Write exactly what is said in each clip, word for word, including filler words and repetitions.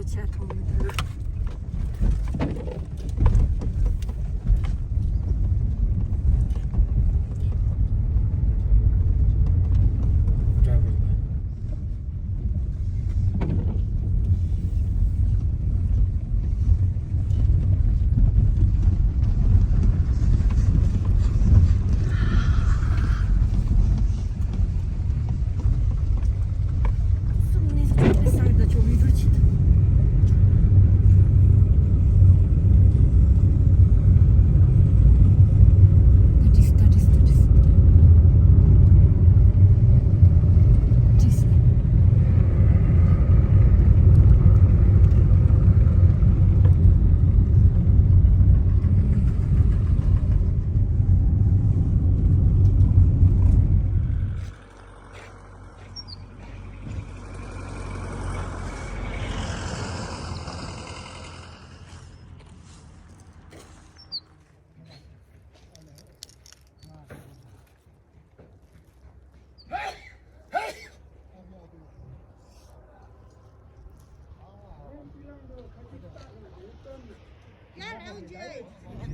ཆ་མཐོང་མི་འདུག་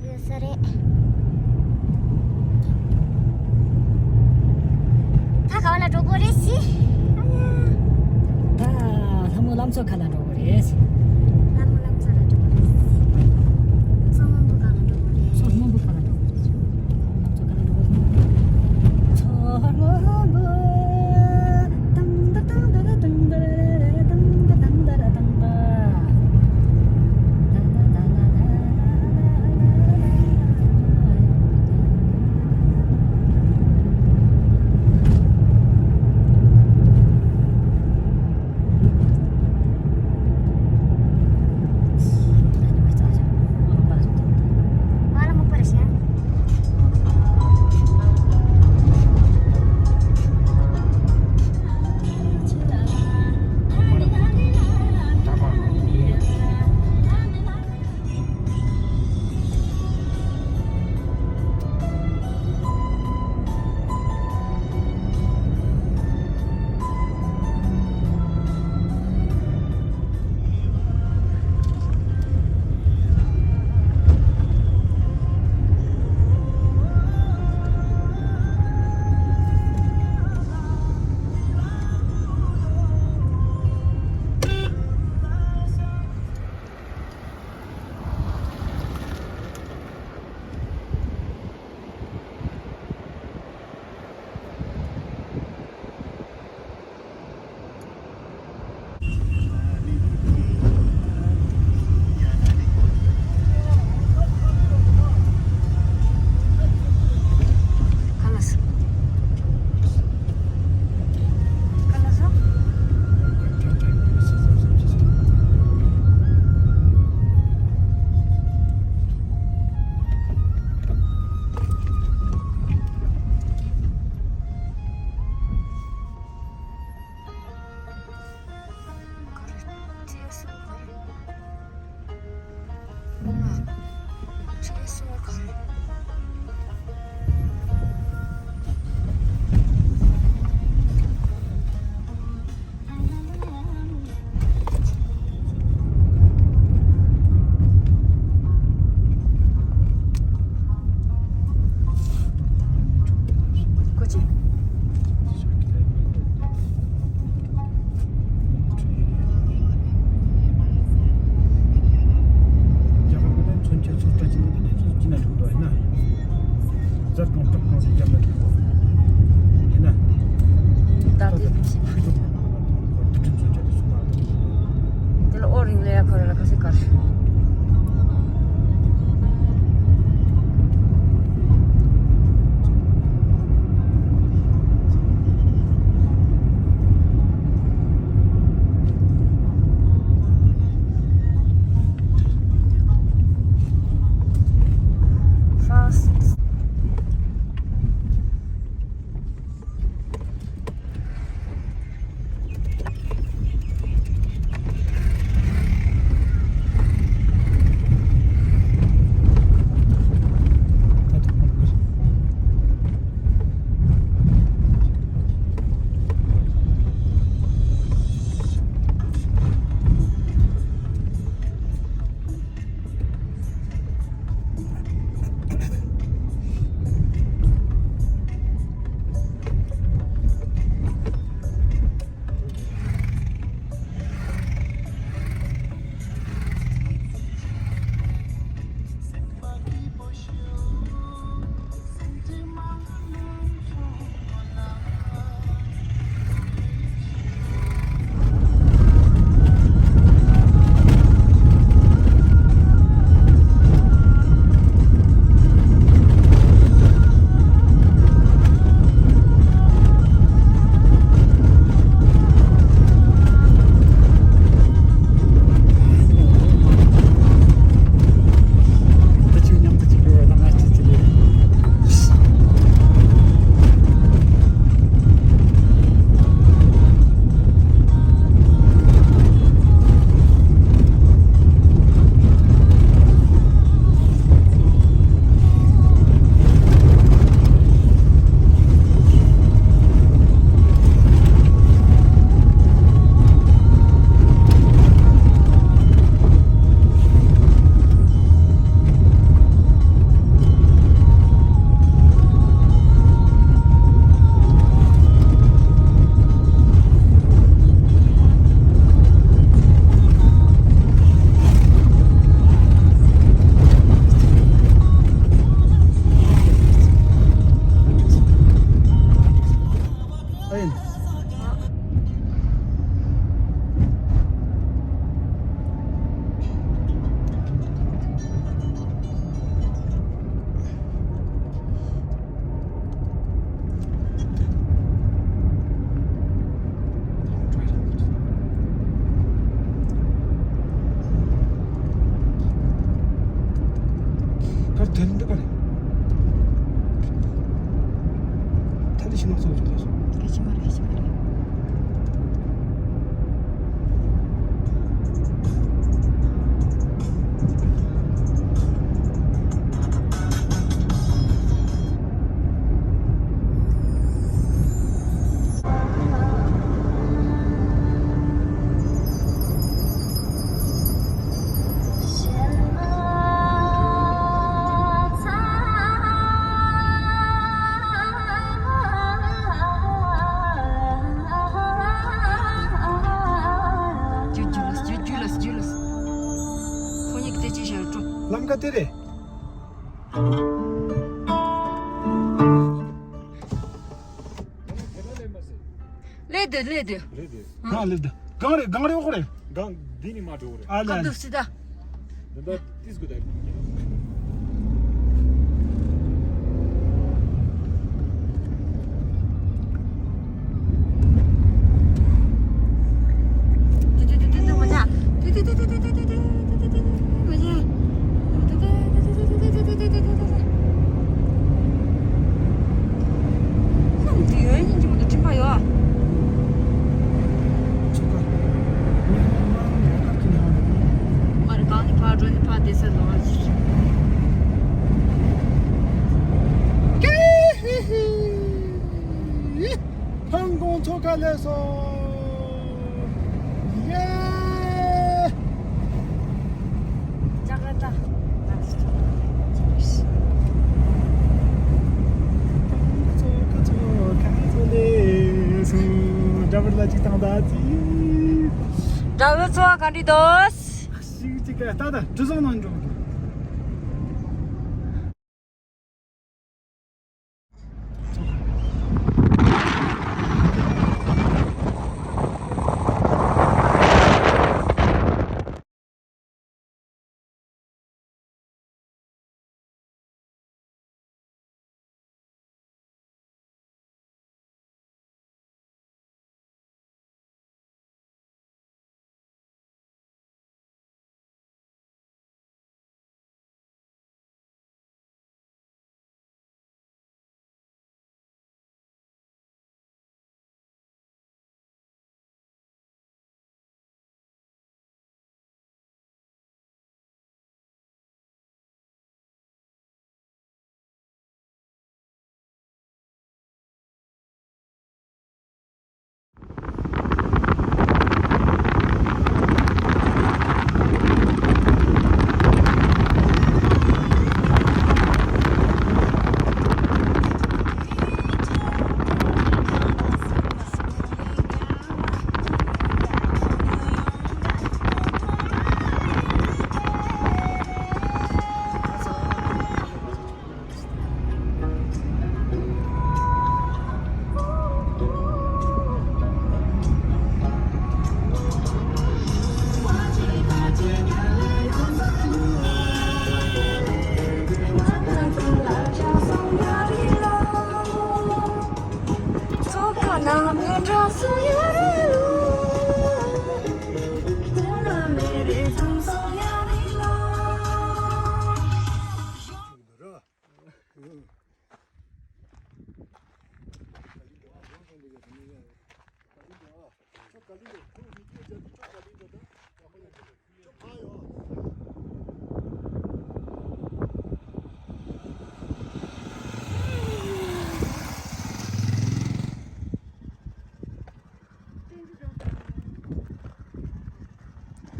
ཡོད་ས་རེད། ད་ག་བ་ལ་འགྲོ་དགོས་རེད་ཟེར། ད་ལྷ་མོ་ལམ་མཚོ་ཁ་ལ་འགྲོ་དགོས་རེད། ལྷ་མོ་ལམ་མཚོ་ལ་འགྲོ་དགོས་རེད། མཚོ་སྔོན་པོ་ཁ་ལ་འགྲོ་དགོས་རེད། མཚོ་སྔོན་པོ་ཁ་ལ་འགྲོ་དགོས་རེད། མཚོ་སྔོན་པོ། ད་ལྟ་ཕྱི་ནང་ཚོགས་ཀྱི་ལས་སོ། སྐད་ཆ་མ་རེད། སྐད་ཆ་མ་རེད། རྒྱུ་རྒྱུ་ལ་རྒྱུ་རྒྱུ་ལ་རྒྱུ་ལ། ཁོ་གཉིས་ཀྱི་དེ་ཅི་བྱ་སྤྲོ། ལམ་ཀ་དེ་རེད། སླེབས་འདུག་སླེབས་འདུག་རེད་དེ། ཨ། གང་སླེབས་འདུག་གང་རེད། གང་རེད། འོག་རེད། གང་འདི་ནི་མ་འགྲོ་རེད། ཨ་ལ། ཨ་འདུག་སི་ད། འདི་འདྲ་ཏིས་གུ་ད། ཧང་ཀོང་མཚོ་ཁ་ལས་སོ། ཡེ། ཅ་ག་ཏ། མཚོ་ཁ་མཚོ་ཁ་མཚོ་ལས་སོ། འདྲ་བར་ལ་ཅིག་དང་ད་ཙི། འདྲ་བར་མཚོ་ག་འདྲི་དོ། ཞིག་ཅིག་ད་ད་དྲི་བཟང་ནང་འགྲོ།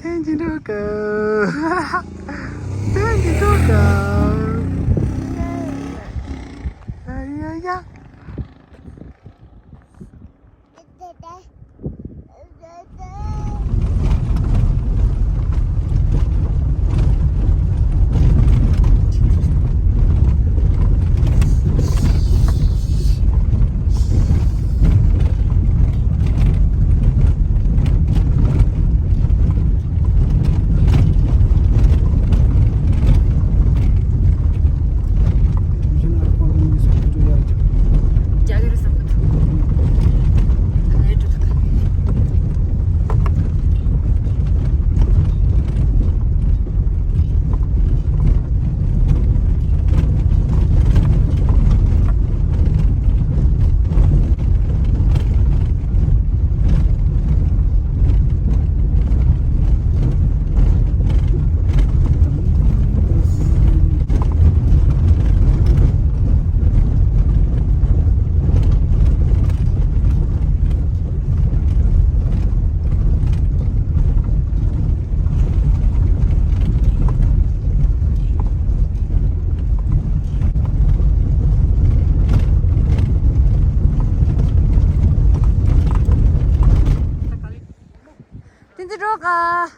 ཐེངས་གཅིག་འགྲོ་གི། ཐེངས་གཅིག་འགྲོ་གི། ཡ་ཡ་ཡ། ཨ།